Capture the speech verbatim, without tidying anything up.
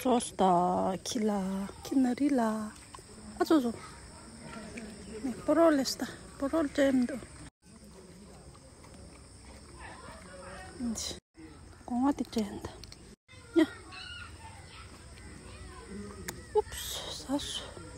ཙོག་ད་ཁྱི་ལ་ཁྱི་ན་རི་ལ། ཨ་ཙོ་ཙོ། ནི་པོ་རོ་ལེ་སྟ་པོ་རོ་ལ་ཅན་དུ། གོང་བ་དེ་དྲན་ད། ཡ། ཨུབས། ཟ་སོ།